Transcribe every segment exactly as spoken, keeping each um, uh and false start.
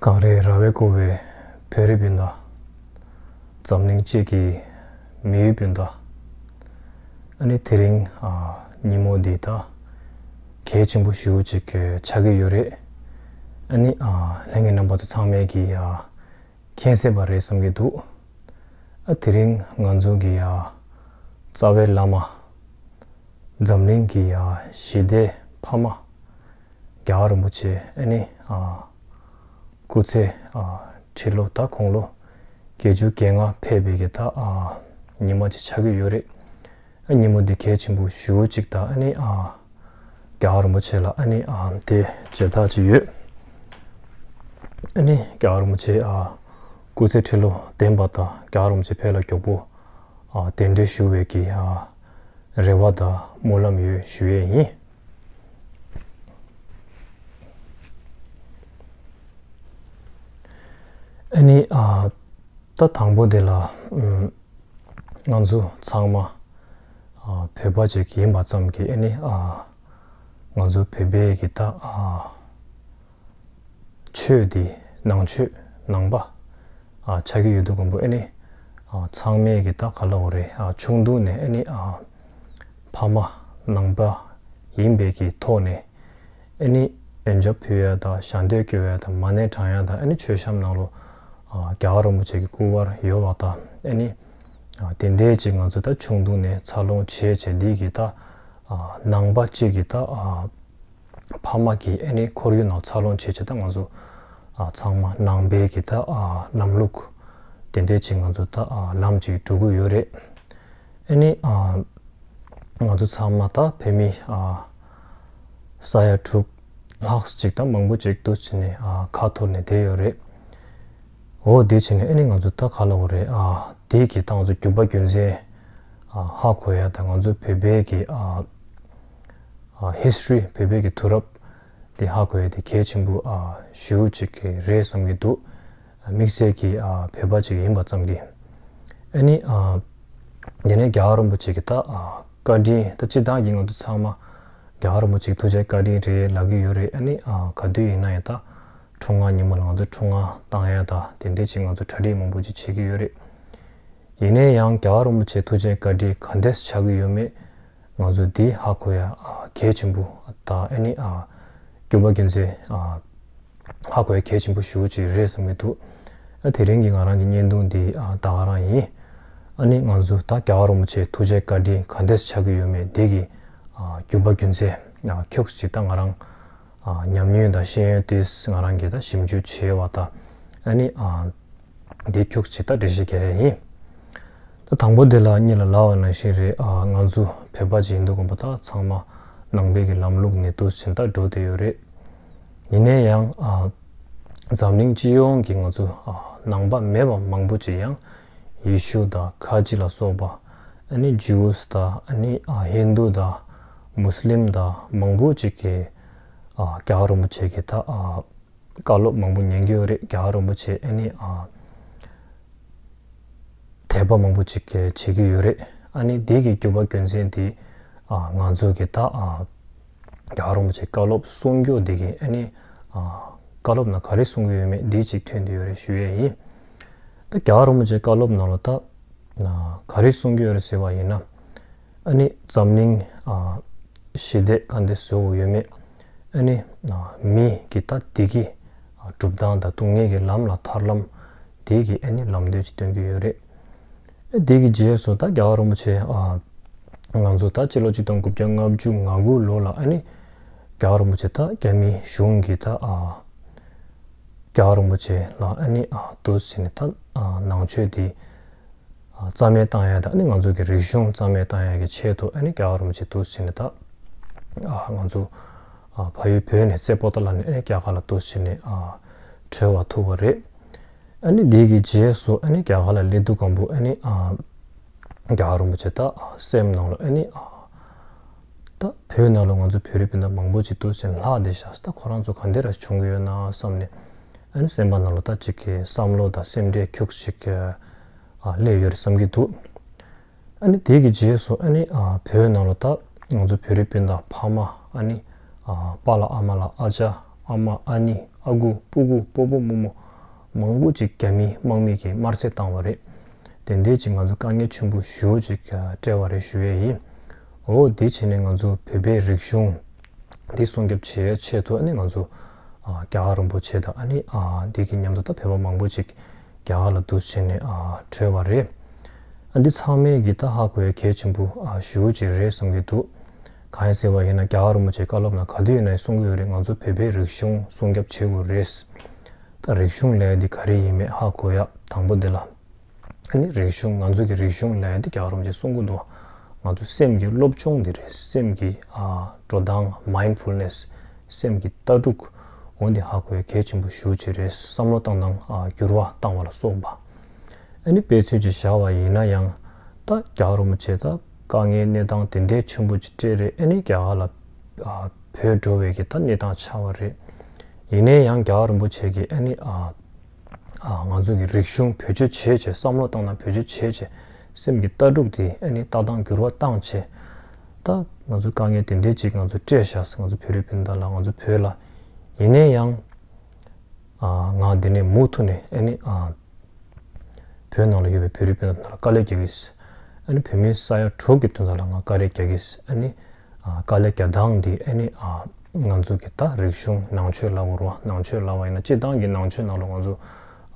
གངས་རིའི་ར་བས་བསྐོར་བའི་བོད་རིགས་སྤུན་ཟླ། འཛམ་གླིང་སྤྱི་གི་མི་ཡུལ་སྤུན་ཟླ། ཨ་ནི་དེ་རིང་ཨ་ཉིན་མོ་འདི་ད་གལ་ཆེན་པོ་ཞེ་པོ་ཅིག་ཆགས་ཀྱི་ཡོད་རེད། ཨ་ནི་ཨ་ལྷན་རྒྱས་རྣམ་པ་ཚོ་ཚང་མས་ཀྱིས་ཨ་མཁྱེན་གསལ་པ་རེད་བསམ་གྱི་འདུག་ཨ་དེ་རིང་ང་ཚོ་གི་ཨ་རྩ་བའི་བླ་མ། འཛམ་གླིང་གི་ཨ་ཞི་བདེའི་ཕ་མ། རྒྱལ་བ་རིན་པོ་ཆེ་ཨ་ནི་ཨ་སྐུ་ཚེ་ཨ་ཁྲི་ལོ་ད་དགུང་ལོ་བརྒྱད་ཅུ་གྱ་ལྔ་ཕེབས་པའི་གི་ད་ཨ་ཉི་མ་ཅིག་ཆགས་ཀྱི་ཡོད་རེད། ཨ་ཉིན་མོ་འདི་གལ་ཆེན་པོ་ཞེ་པོ་ཅིག་ད་ཨ་ནི་ཨ་རྒྱལ་བ་རིན་པོ་ཆེ་ལ་ཨ་ནི་ཨ་དེ་མཇལ་ཐག་ཅིག་ཡོད། ཨ་ནི་རྒྱལ་བ་རིན་པོ་ཆེ་ཨ་སྐུ་ཚེ་ཁྲི་ལོ་བརྟན་པ་དང་རྒྱལ་བ་རིན་པོ་ཆེ་ཕེབས་ལ་མགྱོགས་པོ་ཨ་གདན་འདྲེན་ཞུ་བའི་གི་ཨ་རེ་བ་དང་སྨོན་ལམ་ཡོད་ཞུ་ཡས་ཡིན། ཨ་ནི་ཨ་ད་དང་པོ་དེ་ལ་ཨམ་ང་ཚོ་ཚང་མ་ཨ་བོད་པ་ཅིག་ཡིན་པ་ཙམ་གྱིས་ཨ་ནི་ཨ་ང་ཚོ་བོད་པའི་གི་ད་ཨ་ཆོས་འདི་ནང་ཆོས་ནང་པ་ཨ་ཆགས་ཀྱི་ཡོད་དུས་ཙམ་པ་ཨ་ནི་ཨ་ཚང་མས་ཀྱི་ད་ག་ལབ་དགོས་རེད། ཨ་ཆུང་དུས་ནས་ཨ་ནི་ཨ་ཕ་མ་ནང་པ་ཡིན་པའི་གི་ཐོག་ནས་ཨ་ནི་ཡོན་ཆབ་ཕུལ་ཡ་དང་ཞལ་འདོན་སྐྱོར་ཡ་དང་མ་ཎི་བགྲང་ཡ་དང་ཨ་ནི་མཆོད་བཤམས་ནང་ལོ་ཨ་རྒྱལ་བ་རིན་པོ་ཆེ་གི་སྐུ་པར་ཡོད་པ་དང་ཨ་ནི་ཨ་དེ་འདྲའི་ཅིག་ང་ཚོ་ད་ཆུང་དུས་ནས་འཚར་ལོངས་བྱས་བྱས་འདི་གི་ད་ཨ་ནང་པ་གཅིག་གི་ད་ཨ་ཕ་མ་གི་ཨ་ནི་ཁོར་ཡུག་ནང་འཚར་ལོངས་བྱས་བྱས་ད་ང་ཚོ་ཨ་ཚང་མ་ནང་པའི་གི་ད་ཨ་ལམ་ལུགས་དེ་འདྲའི་ཅིག་ང་ཚོ་ད་ཨ་ལམ་ཅིག་འགྲོ་གི་ཡོད་རེད། ཨ་ནི་ཨ་ང་ཚོ་ཚང་མ་ད་བོད་མི་ཨ་ས་ཡ་དྲུག་ལྷག་ཅིག་ད་མང་པོ་ཅིག་འདུག་བྱས་ནས་ཨ་ཁ་འཐོར་ནས་བསྡད་ཡོད་རེད། འོ་དེ་བྱས་ནས་ཨ་ནི་ང་ཚོ་ད་ག་ལབ་དགོས་རེད། ཨ་དེ་གི་ད་ང་ཚོ་རྒྱུ་བ་རྒྱུ་མཚན་ཨ་ཧ་གོ་ཡ་ད་ང་ཚོ་བོད་པའི་གི་ཨ་ཨ་ཧི་སི་ཊོ་རི་བོད་པའི་གི་དུས་རབས་དེ་ཧ་གོ་ཡ་དེ་གལ་ཆེན་པོ་ཨ་ཞེ་པོ་ཅིག་གི་རེད་བསམ་གྱི་འདུག་དམིགས་བསལ་གྱི་ཨ་བོད་པ་ཅིག་ཡིན་པ་ཙམ་གྱིས། ཨ་ནི་ཨ་དེ་ནས་རྒྱལ་བ་རིན་པོ་ཆེ་གི་ད་ཨ་བཀའ་དྲིན་ད་སྤྱིར་བཏང་གི་ང་ཚོ་ཚང་མ་རྒྱལ་བ་རིན་པོ་ཆེ་གི་ཐུགས་རྗེ་བཀའ་དྲིན་རེད་ལབ་ཀྱི་ཡོད་རེད། ཨ་ནི་ཨ་ག་དུས་ཡིན་ན་ཡང་ད་འཁྲུངས་སྔ་ཉིན་མོ་ལ་ང་ཚོ་འཁྲུངས་སྔ་བཏང་ཡ་ད་དེ་འདྲས་ཅིག་ང་ཚོ་གྲ་སྒྲིག་མང་པོ་ཅིག་བྱེད་ཀྱི་ཡོད་རེད། ཡིན་ནའི་ཡང་རྒྱལ་བ་རིན་པོ་ཆེ་ཐུགས་རྗེ་བཀའ་དྲིན་ག་འདྲས་ཆགས་ཀྱི་ཡོད་མེད་ང་ཚོ་འདི་ཧ་གོ་ཡ་ཨ་གལ་ཆེན་པོ་ད་ཨ་ནི་ཨ་རྒྱུ་བ་རྒྱུ་མཚན་ཨ་ཧ་གོ་ཡ་གལ་ཆེན་པོ་ཞེ་པོ་ཅིག་རེད་བསམ་གྱི་འདུག་ཨ་དེ་རིང་གི་ང་རང་གི་བརྙན་ཐུང་འདི་ཨ་ད་ག་རང་ཡིན། ཨ་ནི་ང་ཚོ་ད་རྒྱལ་བ་རིན་པོ་ཆེ་ཐུགས་རྗེ་བཀའ་དྲིན་ག་འདྲས་ཆགས་ཀྱི་ཡོད་མེད་འདི་གི་ཨ་རྒྱུ་བ་རྒྱུ་མཚན་ཨ་ཁྱུག་ཅིག་ད་ང་རང་ཨ་ཉམས་མྱོང་དང་ཤེས་ཡོན་དེ་ང་རང་གིས་ད་ཞིབ་འཇུག་བྱས་པ་དང་ཨ་ནི་ཨ་འདི་ཁྱུག་ཅིག་ད་འགྲེལ་བཤད་རྒྱག་ཡ་ཡིན། ད་དང་པོ་འདི་ལ་གཉིས་ལ་ལབ་པ་ནང་བཞིན་རེད། ཨ་ང་ཚོ་བོད་པ་ཅིག་ཡིན་དུས་ཙམ་པ་ད་ཚང་མ་ནང་པའི་གི་ལམ་ལུགས་ནས་འདུག་བྱས་ད་འགྲོ་བསྡད་ཡོད་རེད། ཡིན་ནའི་ཡང་ཨ་འཛམ་གླིང་སྤྱི་ཡོངས་ཀྱི་ང་ཚོ་ཨ་ནང་པ་མེད་པ་མང་པོ་ཅིག་ཡང་ཡེ་ཤུ་དང་ཁ་ཆེ་ལ་སོགས་པ་ཨ་ནི་ཇུའུ་སི་དང་ཨ་ནི་ཨ་ཧིན་དུ་དང་མུ་སི་ལིམ་དང་མང་པོ་ཅིག་གིས་ཨ་རྒྱལ་བ་རིན་པོ་ཆེ་གི་ད་ཨ་བཀའ་སློབ་མང་པོ་ཉན་གྱི་ཡོད་རེད། རྒྱལ་བ་རིན་པོ་ཆེ་ཨ་ནི་ཨ་དད་པ་མང་པོ་ཅིག་བྱེད་ཀྱི་ཡོད་རེད། ཨ་ནི་དེ་གི་རྒྱུ་བ་རྒྱུ་མཚན་དེ་ཨ་ང་ཚོ་གི་ད་ཨ་རྒྱལ་བ་རིན་པོ་ཆེ་བཀའ་སློབ་གསུང་རྒྱུ་དེ་གི་ཨ་ནི་ཨ་བཀའ་སློབ་ནང་ག་རེ་གསུང་གི་ཡོད་མེད་དེ་ཅིག་ཐོན་བསྡད་ཡོད་རེད་ཞུ་ཡས་ཡིན། ད་རྒྱལ་བ་རིན་པོ་ཆེ་བཀའ་སློབ་ནང་ལ་ད་ཨ་ག་རེ་གསུང་གི་ཡོད་རེད་ཟེར་བ་ཡིན་ན། ཨ་ནི་འཛམ་གླིང་ཨ་ཞི་བདེ་ག་འདྲས་བཟོ་དགོས་ཡོད་མེད། ཨ་ནི་ཨ་མི་གི་ད་བདེ་སྐྱིད་ཨ་སྒྲུབ་སྟངས་དང་སྡུག་བསྔལ་གྱི་ལམ་ལ་ཐར་ལམ་དེ་གི་ཨ་ནི་ལམ་སྟོན་ཅིག་སྟོན་གྱི་ཡོད་རེད། ཨ་དེ་གི་རྗེས་སུ་ད་རྒྱལ་བ་རིན་པོ་ཆེ་ཨ་ང་ཚོ་ད་སྤྱི་ལོ་གཅིག་སྟོང་དགུ་བརྒྱ་ལྔ་བཅུ་ང་དགུ་ལོ་ལ་ཨ་ནི་རྒྱལ་བ་རིན་པོ་ཆེ་ད་རྒྱ་མིའི་གཞུང་གི་ད་ཨ་རྒྱལ་བ་རིན་པོ་ཆེ་ལ་ཨ་ནི་ཨ་འདུག་བྱས་ནས་ད་ཨ་ནང་ཆོས་དེ་ཨ་རྩ་མེད་བཏང་ཡ་དང་ཨ་ནི་ང་ཚོ་གི་རིག་གཞུང་རྩ་མེད་བཏང་ཡ་གི་ཆེད་དུ་ཨ་ནི་རྒྱལ་བ་རིན་པོ་ཆེ་འདུག་བྱས་ནས་ད་ཨ་ང་ཚོ་ཨ་ཕ་ཡུལ་བོད་ནས་རྩེ་པོ་ཏ་ལ་ནས་ཨ་ནི་རྒྱ་གར་ལ་འདུག་བྱས་ནས་ཨ་བྲོས་པ་ཐུག་པ་རེད། ཨ་ནི་དེ་གི་རྗེས་སུ་ཨ་ནི་རྒྱ་གར་ལ་སླེབས་དུས་སྒང་པོ་ཨ་ནི་ཨ་རྒྱལ་བ་རིན་པོ་ཆེ་ད་སེམས་ནང་ལ་ཨ་ནི་ཨ་ད་བོད་ནང་ལ་ང་ཚོ་བོད་རིགས་སྤུན་ཟླ་མང་པོ་ཅིག་འདུག་ཟེར་ལྷག་བསྡད་ཤག་ད་ཁོ་རང་ཚོ་ག་འདྲ་ར་བྱུང་གི་ཡོད་ན་བསམ་ནས་ཨ་ནི་སེམས་པ་ནང་ལ་ད་ཅིག་གི་བསམ་བློ་དང་སེམས་ཁྲལ་ཁྱུག་ཅིག་ཨ་སླེབས་ཡོད་རེད་བསམ་གྱི་འདུག་ཨ་ནི་དེ་གི་རྗེས་སུ་ཨ་ནི་ཨ་བོད་ནང་ལ་ད་ང་ཚོ་བོད་རིགས་སྤུན་ཟླ་ཕ་མ་ཨ་ནི་ཨ་པཱ་ལགས་ཨ་མ་ལགས་ཨ་ཅག་ ཨ་མ་ཨ་ནེ་ཨ་ཁུ་སྤུ་གུ་སྤོ་བོ་རྨོ་མོ་མང་པོ་ཅིག་རྒྱ་མིའི་དམག་མི་གིས་དམར་གསོད་བཏང་བ་རེད། དེ་འདྲའི་ཅིག་ང་ཚོ་དཀའ་ངལ་ཆེན་པོ་ཞེ་པོ་ཅིག་ཨ་སྤྲད་པ་རེད་ཞུ་ཡས་ཡིན། འོ་དེ་བྱས་ནས་ང་ཚོ་བོད་པའི་རིག་གཞུང་འདི་སྲུང་སྐྱོབ་བྱེད་ཡས་ཆེད་དུ་ཨ་ནི་ང་ཚོ་ཨ་རྒྱ་གར་རིན་པོ་ཆེ་དང་ཨ་ནི་ཨ་འདི་གི་མཉམ་དུ་ད་བོད་པ་མང་པོ་ཅིག་རྒྱ་གར་ལ་འདུག་བྱས་ནས་ཨ་བྲོས་པ་རེད། ཨ་འདི་ཚང་མས་ཀྱི་ད་ཧ་གོ་ཡ་གལ་ཆེན་པོ་ཨ་ཞེ་པོ་ཅིག་རེད་བསམ་གྱི་འདུག་གང་ཡིན་ཟེར་བ་ཡིན་ན་རྒྱ་གར་རིན་པོ་ཆེ་བཀའ་སློབ་ནང་ག་དུས་ཡིན་ན་གསུང་གི་ཡོད་རེད། ང་ཚོ་བོད་པའི་རིག་གཞུང་སྲུང་སྐྱོབ་བྱེད་དགོས་རེད། ད་རིག་གཞུང་ལབ་ཡ་འདི་ག་རེ་ཡིན་མེད་ཧ་གོ་ཡ་དང་པོ་འདི་ལ། ཨ་ནི་རིག་གཞུང་ང་ཚོ་གི་རིག་གཞུང་ལབ་ཡ་འདི་རྒྱ་གར་རིན་པོ་ཆེ་གསུང་གི་འདུག་ང་ཚོ་སེམས་ཀྱི་སློབ་སྦྱོང་འདི་རེད། སེམས་ཀྱི་ཨ་འགྲོ་སྟངས་mindfulness སེམས་ཀྱི་ལྟ་གྲུབ་འོ་འདི་ཧ་གོ་ཡ་གལ་ཆེན་པོ་ཞེ་པོ་ཅིག་རེད། བསམ་བློ་བཏང་སྟངས་ཨ་འགྱུར་བ་བཏང་བ་ལ་སོགས་པ། ཨ་ནི་དཔེ་མཚོན་ཅིག་བཞག་པ་ཡིན་ན་ཡང་ད་རྒྱ་གར་རིན་པོ་ཆེ་ད་དཀའ་ངལ་གནས་སྟངས་དེ་འདྲའི་ཆེན་པོ་ཅིག་སྤྲད་རེད། ཨ་ནི་རྒྱ་གར་ལ་ཨ་བྲོས་འགྲོ་བའི་གི་ད་གནས་སྟངས་ཆགས་པ་རེད། ཡིན་ནའི་ཡང་རྒྱ་གར་རིན་པོ་ཆེ་གིས་ཨ་ནི་ཨ་ཨ་ང་ཚོ་གི་རིག་གཞུང་བེད་སྤྱོད་བྱས་བྱས་བསམ་བློ་བཏང་ན་བེད་སྤྱོད་བྱས་བྱས་སེམས་ཀྱི་ལྟ་གྲུབ་དེ་ཨ་ནི་ལྟ་སྟངས་འགྱུར་བ་བཏང་བྱས་ད་ང་ཚོ་དཀའ་ངལ་དེ་འདྲའི་ཅིག་ང་ཚོ་སྤྲད་བཞག་ང་ཚོ་བོད་རིགས་སྤུན་ཟླ་ལ་ང་ཚོ་བོད་ལ། ཡིན་ནའི་ཡང་ཨ་ང་འདི་ནས་མུ་མཐུད་ནས་ཨ་ནི་ཨ་བོད་ནང་ལ་ཡོད་པའི་བོད་རིགས་སྤུན་ཟླ་ལ་དཀའ་ལས་རྒྱག་གི་ཡིན། ཨ་ནི་བོད་མི་ས་ཡ་དྲུག་གི་དོན་དག་ལ་ང་དཀའ་ལས་རྒྱག་གི་ཡིན། ཨ་ནི་ཨ་དཀའ་ལས་རྒྱག་སྟངས་འདི་ཨ་ནི་ཨ་ང་ཚོ་གི་ད་རིག་གཞུང་ནང་ཆོས་ལབ་དགོས་རེད་བ། ནང་ཆོས་ལབ་པ་ཡིན་ན་སྤྱིར་བཏང་གི་ནང་ཆོས་ནང་ལ་ང་ཚོ་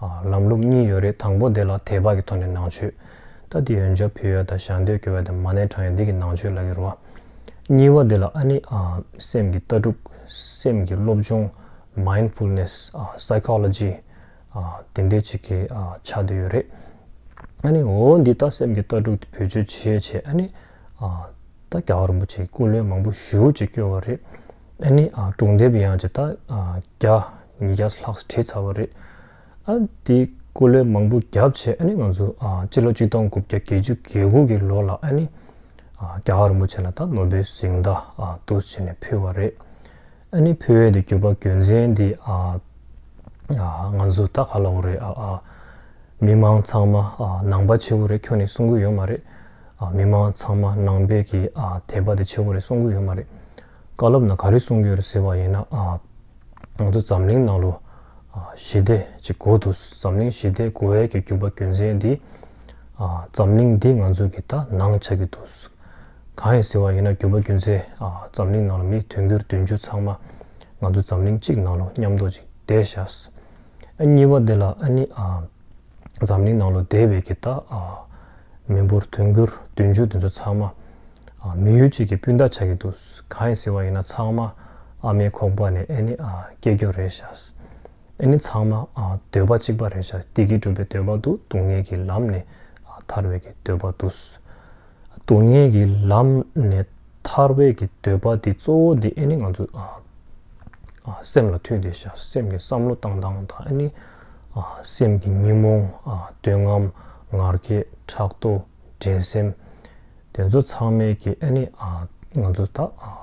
ཨ་ལམ་ལུགས་གཉིས་ཡོད་རེད། དང་པོ་དེ་ལ་དད་པ་གི་ཐོག་ནས་ནང་ཆོས། ད་དེ་ཡོན་ཆབ་ཕུལ་ཡ་དང་ཞལ་འདོན་སྐྱོར་བ་དང་མ་ཎི་བགྲང་ཡ་འདི་གི་ནང་ཆོས་ལབ་ཀྱི་རེད་བ། གཉིས་པ་དེ་ལ་ཨ་ནི་ཨ་སེམས་ཀྱི་ལྟ་གྲུབ། སེམས་ཀྱི་སློབ་སྦྱོང་། mindfulness ཨ་psychology ཨ་དེ་འདྲའི་ཅིག་གི་ཨ་ཆགས་བསྡད་ཡོད་རེད། ཨ་ནི་འོ་འདི་ད་སེམས་ཀྱི་ལྟ་གྲུབ་དེ་བེད་སྤྱོད་བྱས་བྱས་ཨ་ནི་ཨ་ད་རྒྱལ་བ་རིན་པོ་ཆེའི་སྐུ་ལས་མང་པོ་ཞེ་པོ་ཅིག་བསྐྱོན་པ་རེད། ཨ་ནི་ཨ་སྒྲུང་དེབ་ཡང་ཅིག་ད་ཨ་བརྒྱ་ཉིས་བརྒྱ་ལྷག་བྲིས་ཚར་བ་རེད། ཨ་དེ་སྐུ་ལས་མང་པོ་བརྒྱབ་བྱས་ཨ་ནི་ང་ཚོ་ཨ་སྤྱི་ལོ་གཅིག་སྟོང་དགུ་བརྒྱ་བརྒྱད་ཅུ་གྱ་དགུ་གི་ལོ་ལ་ཨ་ནི་ཨ་རྒྱལ་བ་རིན་པོ་ཆེ་ལ་ད་ནོ་བེལ་གཟེངས་རྟགས་ཨ་འདུག་སེ་བྱས་ནས་ཕུལ་བ་རེད། ཨ་ནི་ཕུལ་བའི་དེ་རྒྱུ་བ་རྒྱུ་མཚན་དེ་ཨ་ཨ་ང་ཚོ་ད་ག་ལབ་དགོས་རེད། ཨ་ཨ་མི་མང་ཚང་མ་ཨ་ནང་པ་ཆེ་བོ་རེད་ཁྱོན་ནས་གསུང་གི་ཡོད་མ་རེད། ཨ་མི་མང་ཚང་མ་ནང་པའི་གི་ཨ་དད་པ་དེ་ཆེ་བོ་རེད་གསུང་གི་ཡོད་མ་རེད། བཀའ་སློབ་ནང་ག་རེ་གསུང་གི་ཡོད་རེད་ཟེར་བ་ཡིན་ན་ཨ། ང་ཚོ་འཛམ་གླིང་ནང་ལོ་ཨ་ཞི་བདེ་ཅིག་དགོས་འདུག་འཛམ་གླིང་ཞི་བདེ་དགོས་ཡས་ཀྱི་རྒྱུ་བ་རྒྱུ་མཚན་འདི་ཨ་འཛམ་གླིང་འདི་ང་ཚོ་གི་ད་ནང་ཆགས་ཀྱི་འདུག་གང་ཡིན་ཟེར་བ་ཡིན་ན་རྒྱུ་བ་རྒྱུ་མཚན་ཨ་འཛམ་གླིང་ནང་ལ་མི་དུང་ཕྱུར་བདུན་ཅུ་ཚང་མ་ང་ཚོ་འཛམ་གླིང་གཅིག་ནང་ལོ་མཉམ་དུ་ཅིག་བསྡད་བཞག་ཨ་གཉིས་པ་དེ་ལ་ཨ་ནི་ཨ། འཛམ་གླིང་ནང་ལོ་བསྡད་པའི་གི་ད་ཨ་མི་འབོར་དུང་ཕྱུར་བདུན་ཅུ་དེ་ཚོ་ཚང་མ་ཨ་མི་ཡུལ་གཅིག་གི་སྤུན་ཟླ་ཆགས་ཀྱི་འདུག་གང་ཡིན་ཟེར་བ་ཡིན་ན་ཚང་མ་ཨ་མའི་ཁོག་པ་ནས་ཨ་ནི་ཨ་སྐྱེས་རྒྱུ་རེད་ཤག་ཨ་ནི་ཚང་མ་ཨ་འདོད་པ་གཅིག་པ་རེད་ཤག་བདེ་སྐྱིད་སྒྲུབ་པའི་འདོད་པ་འདུག་སྡུག་བསྔལ་གྱི་ལམ་ནས་ཨ་ཐར་བའི་གི་འདོད་པ་འདུག་སྡུག་བསྔལ་གྱི་ལམ་ནས་ཐར་བའི་གི་འདོད་པ་འདི་གཙོ་བོ་འདི་ཨ་ནི་ང་ཚོ་ཨ་ཨ་སེམས་ལ་ཐུག་བསྡད་ཤག་སེམས་ཀྱི་བསམ་བློ་བཏང་སྟངས་དང་ཨ་ནི་ཨ་སེམས་ཀྱི་ཉོན་མོངས་ཨ་འདོད་རྔམ་ང་རྒྱལ་ཕྲག་དོག་འགྲན་སེམས་དེ་ཚོ་ཚང་མའི་གི་ཨ་ནི་ཨ་ང་ཚོ་ད་ཨ་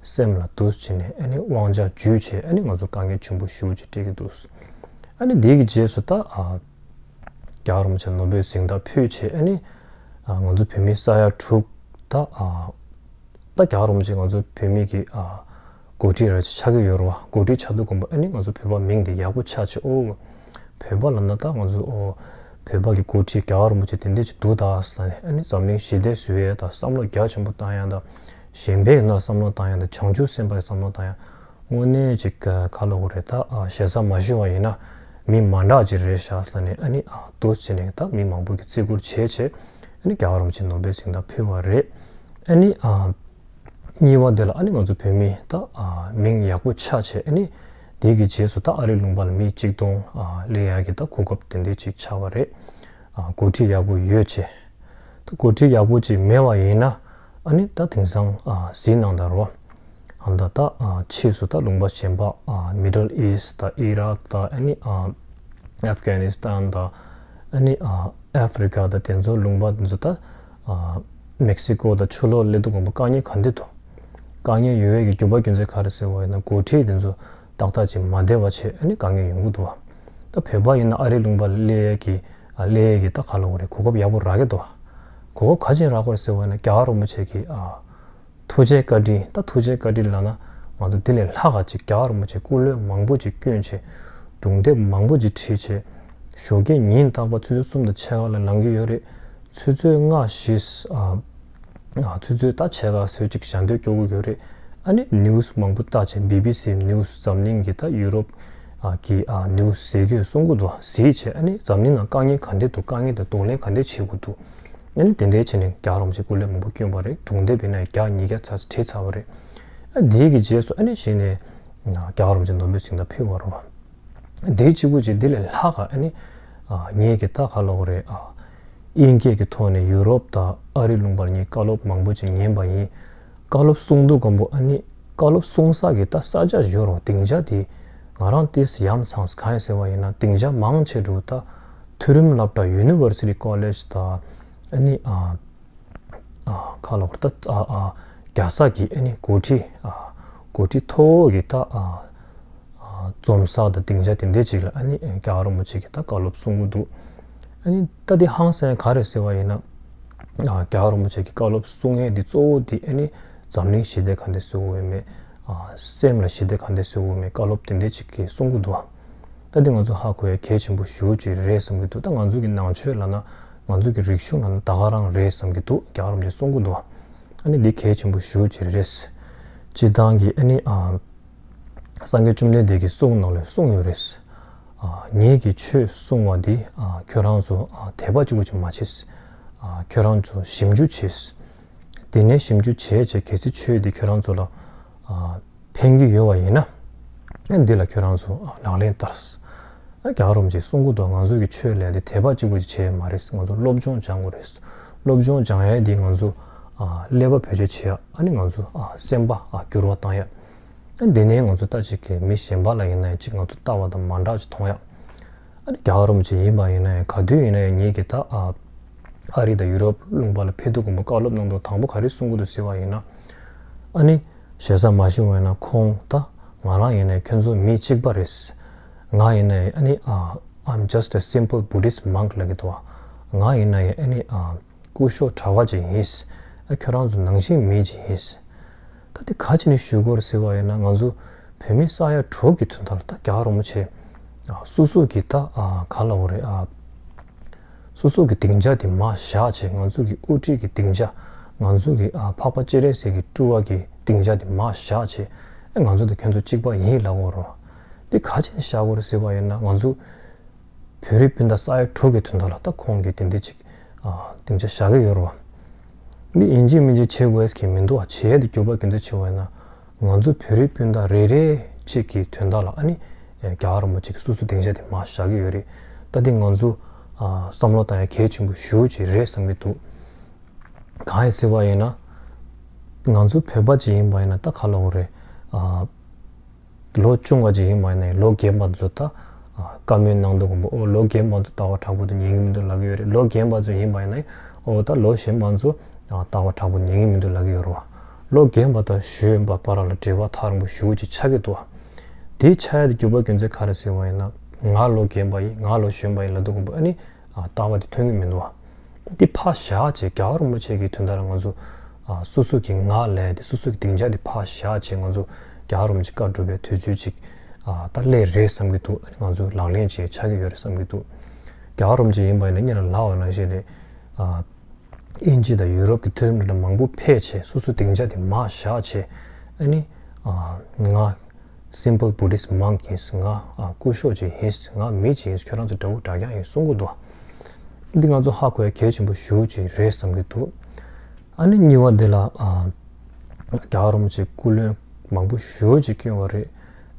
སེམས་ལ་འདུག་སེ་བྱས་ནས་ཨ་ནི་དབང་ཆ་འཇུས་བྱས་ཨ་ནི་ང་ཚོ་དཀའ་ངལ་ཆེན་པོ་ཞེ་པོ་ཅིག་འཕྲད་ཀྱི་འདུག་ཨ་ནི་འདི་གི་རྗེས་སུ་ད་ཨ། རྒྱལ་བ་རིན་པོ་ཆེ་ནོ་བེལ་གཟེངས་རྟགས་ཕུལ་བྱས་ཨ་ནི་ཨ་ང་ཚོ་བོད་མི་ས་ཡ་དྲུག་ད་ཨ་ད་རྒྱལ་བ་རིན་པོ་ཆེ་ང་ཚོ་བོད་མི་གི་ཨ་འགོ་ཁྲིད་ར་ཆགས་ཀྱི་ཡོད་རེད་བ། འགོ་ཁྲིད་ཆགས་དུས་དགོན་པ་ཨ་ནི་ང་ཚོ་བོད་པ་མིང་དེ་ཡག་པོ་ཆགས་བྱས་ཨོ་བོད་པ་ལབ་ན་ད་ང་ཚོ་ཨོ་བོད་པ་གི་འགོ་ཁྲིད་རྒྱལ་བ་རིན་པོ་ཆེ་དེ་འདྲས་ཅིག་འདུག་ད་ཟེར་ནས་ཨ་ནི་འཛམ་གླིང་ཞི་བདེ་བཟོ་ཡས་ད་བསམ་བློ་རྒྱ་ཆེན་པོ་བཏང་ཡ་ད་གཞན་ཕན་ཡིན་ན་བསམ་བློ་བཏང་ཡ་ད་བྱང་ཆུབ་སེམས་དཔའི་བསམ་བློ་བཏང་ཡ། དངོས་གནས་ཅིག་ག་ལབ་དགོས་རེད་ད་ཨ་ཞེ་ས་མ་ཞུ་བ་ཡིན་ན་མི་མ་འདྲ་ཅིག་རེད་ཤག་ཟེར་ནས་ཨ་ནི་ཨ་འདུག་སེ་བྱས་ནས་ད་མི་མང་པོ་གིས་བརྩི་བཀུར་བྱས་བྱས་ཨ་ནི་རྒྱལ་བ་རིན་པོ་ཆེ་ནོ་བེལ་གཟེངས་རྟགས་ཕུལ་བ་རེད། ཨ་ནི་ཨ་གཉིས་པ་དེ་ལ་ཨ་ནི་ང་ཚོ་བོད་མི་ད་ཨ་མིང་ཡག་པོ་ཆགས་བྱས་ཨ་ནི་དེ་གི་རྗེས་སུ་ད་ཨ་རི་ལུང་པ་ལ་མི་གཅིག་སྟོང་ཨ་སླེབས་ཡག་གི་ད་གོ་སྐབས་དེ་འདྲས་ཅིག་ཆགས་པ་རེད། ཨ་འགོ་ཁྲིད་ཡག་པོ་ཡོད་བྱས། ད་འགོ་ཁྲིད་ཡག་པོ་ཅིག་མེད་པ་ཡིན་ན་ཨ་ནི་ད་དེང་སང་ཨ་གཟིགས་གནང་དང་རོ། ཨ་ད་ད་ཨ་ཕྱིས་སུ་ད་ལུང་པ་གཞན་པ་ཨ་Middle East ད་Iraq ད་ཨ་ནི་ཨ་Afghanistan ད་ཨ་ནི་ཨ་Africa ད་དེ་ཚོ་ལུང་པ་དེ་ཚོ་ད་ཨ་Mexico ད་ཕྱི་ལོགས་སླེབས་དུས་དགོན་པ་དཀའ་ངལ་ག་འདྲ་འདུག་དཀའ་ངལ་ཡོད་པའི་གི་རྒྱུ་བ་རྒྱུ་མཚན་ག་རེ་ཟེར་བ་ཡིན་ན་འགོ་ཁྲིད་དེ་ཚོ་ཏག་ཏག་ཅིག་མ་བསྡད་པ་བྱས་ཨ་ནི་དཀའ་ངལ་ཡོང་གི་འདུག་བ། ད་བོད་པ་ཡིན་ན་ཨ་རི་ལུང་པ་སླེབས་ཡས་ཀྱི་ཨ་སླེབས་ཡས་ཀྱི་ད་ག་ལབ་དགོས་རེད་གོ་སྐབས་ཡག་པོ་རག་གི་འདུག་བ། གོ་སྐབས་ག་ཅིག་རག་དགོས་རེད་ཟེར་བ་ཡིན་ན་རྒྱལ་བ་རིན་པོ་ཆེ་གི་ཨ་ཐུགས་རྗེ་བཀའ་དྲིན་ད་ཐུགས་རྗེ་བཀའ་དྲིན་ལབ་ན་ང་ ང་ཚོ་དེ་ལས་ལྷག་ག་ཅིག་རྒྱལ་བ་རིན་པོ་ཆེ་སྐུ་ལས་མང་པོ་ཅིག་བསྐྱོན་བྱས། སྒྲུང་དེབ་མང་པོ་ཅིག་བྲིས་བྱས། ཞོགས་ཀས་ཉིན་རྟག་པར་ཆུ་ཚོད་གསུམ་དང་ཕྱེད་ཀ་ལ་ལངས་ཀྱི་ཡོད་རེད། ཆུ་ཚོད་ལྔ་བཞི། ཨ། ཨ། ཆུ་ཚོད་ད་ཕྱེད་ཀ་ཟེར་ཅིག་ཞལ་འདོན་སྐྱོར་གྱི་ཡོད་རེད། ཨ་ནི་ནིའུ་སི་མང་པོ་ལྟ་བྱས། བི་བི་སི་ནིའུ་སི། འཛམ་གླིང་གི་ད་ཡུ་རོབ་ཨ་གི་ཨ་ནིའུ་སི་ཟེར་གྱི་གསུང་གི་འདུག་ཟེར་བྱས། ཨ་ནི་འཛམ་གླིང་ནང་དཀའ་ངལ་ག་འདྲ་འདུག་དཀའ་ངལ་དང་གདོང་ལེན་ག་འདྲ་བྱེད་དགོས་འདུག་ཨ་ནི་དེ་འདྲའི་བྱས་ནས་རྒྱལ་བ་རིན་པོ་ཆེ་སྐུ་ལས་མང་པོ་བསྐྱོན་པ་རེད། སྒྲུང་དེབ་ཡིན་ན་ཡང་བརྒྱ་ཉིས་བརྒྱ་ཙམ་བྲིས་ཚར་བ་རེད། ཨ། དེའི་གི་རྗེས་སུ་ཨ་ནི་གཞི་ནས་རྒྱལ་བ་རིན་པོ་ཆེ་ནོ་བེལ་གཟེངས་རྟགས་ཕུལ་བ་རེད་བ། དེའི་གཅིག་པུ་བྱས། དེ་ལས་ལྷག་ག་ཨ་ནི་ངས་གི་ད་ག་ལབ་དགོས་རེད། ཨ། དབྱིན་སྐད་ཀྱི་ཐོག་ནས་ཡུ་རོབ་དང་ཨ་རི་ལུང་པར་ངས་བཀའ་སློབ་མང་པོ་ཅིག་ཉན་པ་ཡིན། བཀའ་སློབ་གསུང་དུས་སྒང་པོ་ཨ་ནི་བཀའ་སློབ་གསུང་ས་གི་ད་ས་ཆ་ཡོད་རེད་བ། སྡིངས་ཆ་དེ་ང་རང་ཏོག་ཙམ་ཡ་མཚན་གང་ཡིན་ཟེར་བ་ཡིན་ན། སྡིངས་ཆ་མང་ཆེ་འགྲོ་ད་མཐོ་རིམ་སློབ་གྲྭ་ཡུ་ནི་ཝར་སི་ཊི་ཀོ་ལེཇ་དང་ཨ་ནི། ཨ། ཨ། ག་ལབ་དགོས་རེད། ད། ཨ། ཨ། རྒྱལ་ས་གི་ཨ་ནི་འགོ་ཁྲིད། ཨ། འགོ་ཁྲིད་མཐོ་བོ་གི་ད། ཨ། ཨ། འཛོམས་ས་དང་སྡིངས་ཆ་དེ་འདྲ་ཅིག་ལ་ཨ་ནི་རྒྱལ་བ་རིན་པོ་ཆེ་གིས་ད་བཀའ་སློབ་གསུང་གི་འདུག་ཨ་ནི་ད་དེ་ཧང་སང་ག་རེ་ཟེར་བ་ཡིན་ན། ཨ། རྒྱལ་བ་རིན་པོ་ཆེ་གིས་བཀའ་སློབ་གསུང་ཡས་དེ་གཙོ་བོ་དེ་ཨ་ནི་འཛམ་གླིང་ཞི་བདེ་ག་འདྲ་བཟོ་དགོས་མེད། ཨ། སེམས་ལ་ཞི་བདེ་ག་འདྲ་བཟོ་དགོས་མེད། བཀའ་སློབ་དེ་འདྲ་ཅིག་གིས་གསུང་གི་འདུག་ད་དེ་ང་ཚོ་ཧ་གོ་ཡ་གལ་ཆེན་པོ་ཞེ་པོ་ཅིག་རེད་བསམ་གྱི་འདུག་ད་ང་ཚོ་གི་ནང་ཆོས་ལབ་ན། ང་ཚོ་གི་རིག་གཞུང་ལབ་ན་ད་ག་རང་རེད་བསམ་གྱི་འདུག་རྒྱལ་བ་རིན་པོ་ཆེས་གསུང་གི་འདུག་ཨ་ནི་འདི་གལ་ཆེན་པོ་ཞེ་པོ་ཅིག་རེད། སྤྱིར་བཏང་གི་ཨ་ནི། ཨ། སངས་རྒྱས་བཅོམ་ལྡན་འདས་ཀྱི་གསུང་ནང་ལ་གསུངས་ཡོད་རེད། ཨ། ངེད་ཀྱིས་ཆོས་གསུང་བ་འདི། ཨ། ཁྱོད་རང་ཚོ། ཨ། དད་པ་གཅིག་པུ་ཅིག་མ་བྱེད། ཨ། ཁྱོད་རང་ཚོ་ཞིབ་འཇུག་བྱེད། དེ་ནས་ཞིབ་འཇུག་བྱས་བྱས། གལ་སྲིད་ཆོས་འདི་ཁྱོད་རང་ཚོ་ལ། ཨ། ཕན་གྱི་ཡོད་པ་ཡིན་ན། ཨ། འདི་ལ་ཁྱོད་རང་ཚོ་ལག་ལེན་བསྟར། ཨ། རྒྱལ་བ་རིན་པོ་ཆེས་གསུང་གི་འདུག་ང་ཚོ་གི་ཆོས་ལབ་ཡ་དེ་དད་པ་གཅིག་པུ་ཅིག་བྱེད་ཡ་མ་རེད། ང་ཚོ་སློབ་སྦྱོང་སྦྱང་དགོས་རེད། སློབ་སྦྱོང་སྦྱང་ཡ་དེ་ང་ཚོ། ཨ། ཀླད་པ་བེད་སྤྱོད་བྱེད་ཡ། ཨ་ནི་ང་ཚོ། ཨ། སེམས་པ། ཨ། འགྱུར་བ་བཏང་ཡ། ཨ། དེ་ནས་ང་ཚོ་ལྟ་ཅིག་གི་མི་གཞན་པ་ལ་ཡིན་ན་ཡང་ཅིག་ང་ཚོ་ལྟ་བ་དང་མ་འདྲ་ཅིག་མཐོང་ཡ། ཨ་ནི་རྒྱལ་བ་རིན་པོ་ཆེ་ཡིན་པ་ཡིན་ན་ཡང་། ག་དུས་ཡིན་ན་ཡང་ངེད་ཀྱི་ད། ཨ། ཨ་རི་དང་ཡུ་རོབ་ལུང་པ་ལ་ཕེབས་དུས་སྒང་པོ་བཀའ་སློབ་གནང་དུས་དང་པོ་ག་རེ་གསུང་གི་འདུག་ཟེར་བ་ཡིན་ན། ཨ་ནི་ཞེ་ས་མ་ཞུ་བ་ཡིན་ན། ཁོང་ད་ང་རང་ཡིན་ན་ཡང་ཁྱོད་ཚོ་མི་གཅིག་པ་རེད། ང་ཡིན་ན་ཡང་ཨ་ནི། ཨ། I'm just a simple Buddhist monk ལབ་ཀྱི་འདུག་ང་ཡིན་ན་ཡང་ཨ་ནི། ཨ། སྐུ་ཞབས་གྲྭ་པ་ཅིག་ཡིན། ཨ། ཁྱོད་རང་ཚོ་ནང་བཞིན་མི་ཅིག་ཡིན། ད་དེ་ག་ཅི་ནས་ཞུ་དགོས་རེད་ཟེར་བ་ཡིན་ན། ང་ཚོ་བོད་མི་ས་ཡ་དྲུག་གི་དོན་དག་ལ་ད་རྒྱལ་བ་རིན་པོ་ཆེ། ཨ། སོ་སོ་གི་ད། ཨ། ག་ལབ་དགོས་རེད། ཨ། སོ་སོ་གི་སྡིངས་ཆ་དེ་མར་བཞག་བྱས། ང་ཚོ་གི་དབུ་ཁྲིད་ཀྱི་སྡིངས་ཆ། ང་ཚོ་གི། ཨ། འཕགས་པ་སྤྱན་རས་གཟིགས་ཀྱི་སྤྲུལ་པ་གི་སྡིངས་ཆ་དེ་མར་བཞག་བྱས། ཨ། ང་ཚོ་དང་ཁྱོད་ཚོ་གཅིག་པ་ཡིན་ལབ་དགོས་རེད། དེ་ག་ཅི་ནས་བཞག་དགོས་རེད་ཟེར་བ་ཡིན་ན། ང་ཚོ་བོད་རིགས་སྤུན་ཟླ་ས་ཡ་དྲུག་གི་དོན་དག་ལ་ད་ཁོང་གིས་དེ་འདྲ་ཅིག། ཨ། སྡིངས་ཆ་བཞག་གི་ཡོད་རེད་བ། འདི་ཡིན་གཅིག་མིན་གཅིག་བྱེད་དགོས་ཀྱི་མི་འདུག་བ། བྱེད་ཡ་དེ་རྒྱུ་མཚན་ག་འདྲ་ཅིག་བྱས་པ་ཡིན་ན། ང་ཚོ་བོད་རིགས་སྤུན་ཟླ་རེ་རེ་གཅིག་གི་དོན་དག་ལ། ཨ་ནི་རྒྱལ་བ་རིན་པོ་ཆེ་གིས་སོ་སོའི་སྡིངས་ཆ་དེ་མར་བཞག་གི་ཡོད་རེད། ད་དེ་ང་ཚོ། ཨ། བསམ་བློ་བཏང་ཡ་གལ་ཆེན་པོ་ཞེ་པོ་ཅིག་རེད་བསམ་གྱི་འདུག་གང་ཡིན་ཟེར་བ་ཡིན་ན། ང་ཚོ་བོད་པ་ཅིག་ཡིན་པ་ཡིན་ན་ད་ག་ལབ་དགོས་རེད། ཨ། ལོ་ཆུང་བ་ཅིག་ཡིན་པ་ཡིན་ན་ཡང་། ལོ་རྒན་པ་ཚོ་ད། ཨ། བཀའ་མོལ་གནང་དུས་སྒང་པོ། ཨོ། ལོ་རྒན་པ་ཚོ་ལྟ་བ་དྲག་པོ་འདུག་ཉན་གྱི་མི་འདུག་ལབ་ཀྱི་ཡོད་རེད། ལོ་རྒན་པ་ཚོ་ཡིན་པ་ཡིན་ན་ཡང་། ཨོ། ད་ལོ་གཞོན་པ་ཚོ། ཨ། ལྟ་བ་དྲག་པོ་ཉན་གྱི་མི་འདུག་ལབ་ཀྱི་ཡོད་རེད་བ། ལོ་རྒན་པ་དང་གཞོན་པ་བར་ལ་འབྲེལ་བ་ཐག་རིང་པོ་ཞེ་པོ་ཅིག་ཆགས་ཀྱི་འདུག་བ། དེ་ཆགས་ཡ་དེ་རྒྱུ་མཚན་ག་འདྲ་ཟེར་བ་ཡིན་ན། ང་ལོ་རྒན་པ་ཡིན། ང་ལོ་གཞོན་པ་ཡིན་ལབ་དུས་སྒང་པོ། ཨ་ནི། ཨ། ལྟ་བ་དེ་མཐུན་གྱི་མི་འདུག་བ། འདི་ཕར་བཞག་བྱས། རྒྱལ་བ་རིན་པོ་ཆེ་གི་དོན་དག་ལ་ང་ཚོ། ཨ། སོ་སོ་གི་ང་ལབ་ཡ་དེ། སོ་སོ་གི་སྡིངས་ཆ་དེ་ཕར་བཞག་བྱས། ང་ཚོ་རྒྱལ་བ་རིན་པོ་ཆེ་བཀའ་སྒྲུབ་པའི་དུས་ཚོད་ཅིག། ཨ། ད་སླེབས་རེད་བསམ་གྱི་འདུག་ང་ཚོ་ལག་ལེན་བྱེད་ཆགས་ཀྱི་ཡོད་རེད་བསམ་གྱི་འདུག་རྒྱལ་བ་རིན་པོ་ཆེ་ཡིན་པ་ཡིན་ན་སྔོན་ལ་ལབ་པ་ནང་བཞིན་རེད། ཨ། དབྱིན་ཇི་དང་ཡུ་རོབ་ཀྱི་མཐོ་རིམ་སློབ་གྲྭ་མང་པོ་ཕེབས་བྱས། སོ་སོའི་སྡིངས་ཆ་དེ་མར་བཞག་བྱས། ཨ་ནི། ཨ། ང་simple Buddhist monk ཡིན། ང་། ཨ། སྐུ་ཞབས་ཅིག་ཡིན། ང་མི་ཅིག་ཡིན། ཁྱོད་རང་ཚོ་འདྲ་བོ་འདྲ་རྐྱང་ཡིན་གསུང་གི་འདུག་འདི་ང་ཚོ་ཧ་གོ་ཡ་གལ་ཆེན་པོ་ཞེ་པོ་ཅིག་རེད་བསམ་གྱི་འདུག་ཨ་ནི་གཉིས་པ་འདི་ལ། ཨ། རྒྱལ་བ་རིན་པོ་ཆེ་སྐུ་ལས་མང་པོ་ཞེ་པོ་ཅིག་བསྐྱོན་པ་རེད།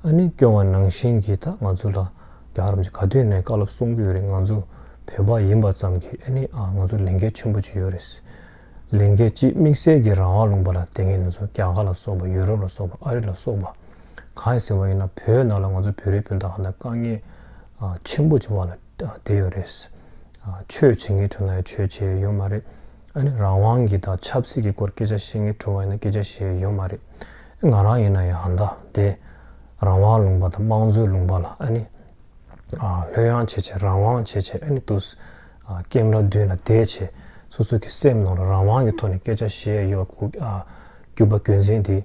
ཨ་ནི་བསྐྱོན་པ་ནང་བཞིན་གྱི་ད་ང་ཚོ་ལ་རྒྱལ་བ་རིན་པོ་ཆེ་ག་དུས་ནས་བཀའ་སློབ་གསུང་གི་ཡོད་རེད། ང་ཚོ་བོད་པ་ཡིན་པ་ཙམ་གྱིས། ཨ་ནི། ཨ། ང་ཚོ་ལས་འགན་ཆེན་པོ་ཅིག་ཡོད་རེད། ལས་འགན་གཅིག་དམིགས་བསལ་གྱི་རང་དབང་ལུང་པ་ལ་བསྡད་མཁན་ང་ཚོ། རྒྱ་གར་ལ་སོགས་པ། ཡུ་རོབ་ལ་སོགས་པ། ཨ་རི་ལ་སོགས་པ། གང་ཡིན་ཟེར་བ་ཡིན་ན། བོད་ནང་ལ་ང་ཚོ་བོད་རིགས་སྤུན་ཟླ་ཧ་ད་དཀའ་ངལ། ཨ། ཆེན་པོ་ཅིག་འོག་ལ། ཨ། བསྡད་ཡོད་རེད། ཨ། ཆོས་བྱེད་མཁན་བྱུང་ན་ཡང་ཆོས་བྱེད་ཡ་ཡོད་མ་རེད། ཨ་ནི་རང་དབང་གི་ད་ཆབ་སྲིད་ཀྱི་སྐོར་སྐད་ཆ་བཤད་མཁན་བྱུང་བ་ཡིན་ན་སྐད་ཆ་བཤད་ཡ་ཡོད་མ་རེད། ང་རང་ཡིན་ན་ཡང་ཧ་ད་དེ་རང་དབང་ལུང་པ་དང་དམངས་གཙོའི་ལུང་པ་ལ། ཨ་ནི། ཨ། ལྷོད་ཡངས་བྱས་བྱས། རང་དབང་བྱས་བྱས། ཨ་ནི་དུས། ཨ། ཀེམ་ར་མདུན་ལ་བསྡད་བྱས། སོ་སོ་གི་སེམས་ནང་ལ་རང་དབང་གི་ཐོག་ནས་སྐད་ཆ་བཤད་ཡ་ཡོད། ཨ། རྒྱུ་མཚན་དེ།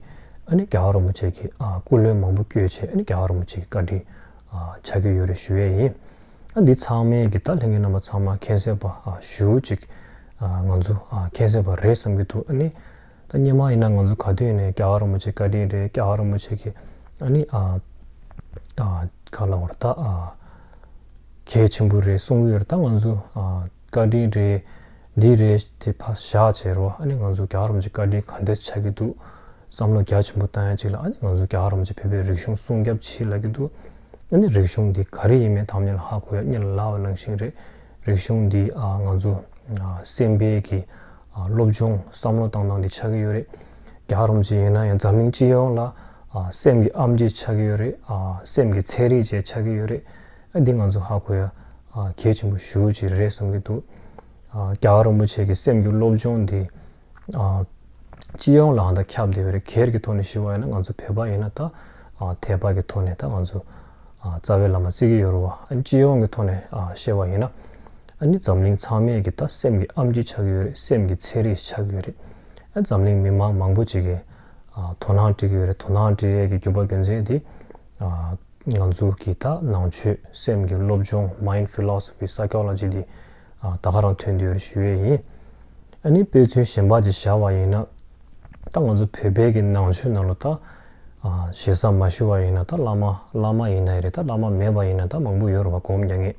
ཨ་ནི་རྒྱལ་བ་རིན་པོ་ཆེ་གི་ཨ་སྐུ་ལུས་མང་པོ་བཀོད་བྱས། ཨ་ནི་རྒྱལ་བ་རིན་པོ་ཆེ་གི་བཀའ་དྲིན་ཨ་ཆགས་ཀྱི་ཡོད་རེད་ཞུ་ཡས་ཡིན། ཨ་འདི་ཚང་མས་གི་ད་ལྷན་རྒྱས་རྣམ་པ་ཚང་མ་མཁྱེན་གསལ་པ་ཨ་ཞུ་ཅིག་ཨ་ང་ཚོ་ཨ་མཁྱེན་གསལ་པ་རེད་བསམ་གྱི་འདུག་ཨ་ནི་ད་སྔོན་མ་ཡིན་ན་ང་ཚོ་ག་དུས་ཡིན་ནའི་རྒྱལ་བ་རིན་པོ་ཆེ་བཀའ་དྲིན་རེད། རྒྱལ་བ་རིན་པོ་ཆེ་གི་ཨ་ནི་ཨ་ཨ་ག་ལབ་དགོས་རེད། ད་ཨ་གལ་ཆེན་པོ་རེད་གསུང་གི་ཡོད་རེད། ད་ང་ཚོ་ཨ་བཀའ་དྲིན་རེད། འདི་རེད་དེ་ཕར་བཞག་བྱས་རོགས། ཨ་ནི་ང་ཚོ་རྒྱལ་བ་རིན་པོ་ཆེ་བཀའ་དྲིན་ག་འདྲ་ཆགས་ཀྱི་འདུག་བསམ་བློ་རྒྱ་ཆེན་པོ་བཏང་ཡ་གཅིག་ལ། ཨ་ནི་ང་ཚོ་རྒྱལ་བ་རིན་པོ་ཆེ་བོད་པའི་རིག་གཞུང་སྲུང་སྐྱོབ་བྱེད་ལབ་ཀྱི་འདུག་ཨ་ནི་རིག་གཞུང་འདི་ག་རེ་ཡིན་མིན་དང་པོ་ཉིད་ལ་ཧ་གོ་ཡ། སྔོན་ལ་ལབ་པ་ནང་བཞིན་རེད། རིག་གཞུང་འདི་ཨ་ང་ཚོ་ཨ་སེམས་པའི་གི་ཨ་སློབ་སྦྱོང་བསམ་བློ་བཏང་སྟངས་འདི་ཆགས་ཀྱི་ཡོད་རེད། རྒྱལ་བ་རིན་པོ་ཆེ་ཡིན་ན་ཡང་འཛམ་གླིང་སྤྱི་ཡོངས་ལ་ཨ་སེམས་ཀྱི་ཨེམ་ཆི་ཆགས་ཀྱི་ཡོད་རེད། ཨ་སེམས་ཀྱི་ཚན་རིག་ཅིག་ཆགས་ཀྱི་ཡོད་རེད། ཨ་འདི་ང་ཚོ་ཧ་གོ་ཡ་ཨ་གལ་ཆེན་པོ་ཞེ་པོ་ཅིག་རེད་བསམ་གྱི་འདུག་ཨ་རྒྱལ་བ་རིན་པོ་ཆེ་གི་སེམས་ཀྱི་སློབ་སྦྱོང་འདི་ཨ་སྤྱི་ཡོངས་ལའང་ད་ཁྱབ་བསྡད་ཡོད་རེད། སྒེར་གྱི་ཐོག་ནས་ཞུས་པ་ཡིན་ན་ང་ཚོ་བོད་པ་ཡིན་ན་ད་ཨ་དད་པ་གི་ཐོག་ནས་ད་ང་ཚོ་ཨ་རྩ་བའི་བླ་མ་བརྩི་གི་ཡོད་རེད་བ། ཨ་སྤྱི་ཡོངས་ཀྱི་ཐོག་ནས་ཨ་བཤད་པ་ཡིན་ན་ཨ་ནི་འཛམ་གླིང་ཚང་མས་ཀྱི་ད་སེམས་ཀྱི་ཨེམ་ཆི་ཆགས་ཀྱི་ཡོད་རེད། སེམས་ཀྱི་ཚན་རིག་ཆགས་ཀྱི་ཡོད་རེད། ཨ་འཛམ་གླིང་མི་མང་མང་པོ་ཅིག་གིས་ཨ་དོ་སྣང་སྤྲད་ཀྱི་ཡོད་རེད། དོ་སྣང་སྤྲད་ཡས་ཀྱི་རྒྱུ་བ་རྒྱུ་མཚན་དེ་ཨ་ང་ཚོ་གི་ད་ནང་ཆོས་སེམས་ཀྱི་སློབ་སྦྱོང་Mind Philosophy Psychology འདི་ཨ་ད་ག་རང་ཐོན་བསྡད་ཡོད་རེད་ཞུ་ཡས་ཡིན། ཨ་ནི་དཔེ་མཚོན་གཞན་པ་ཅིག་བཞག་པ་ཡིན་ན། ད་ང་ཚོ་བོད་པའི་གི་ནང་ཆོས་ནང་ལ་ད་ཨ་ཞེ་ས་མ་ཞུ་བ་ཡིན་ན་ད་བླ་མ་བླ་མ་ཡིན་ན་ཡང་རེད། ད་བླ་མ་མེད་པ་ཡིན་ན་ད་མང་པོ་ཡོད་རེད་བ། སྒོམ་རྒྱག་མཁན།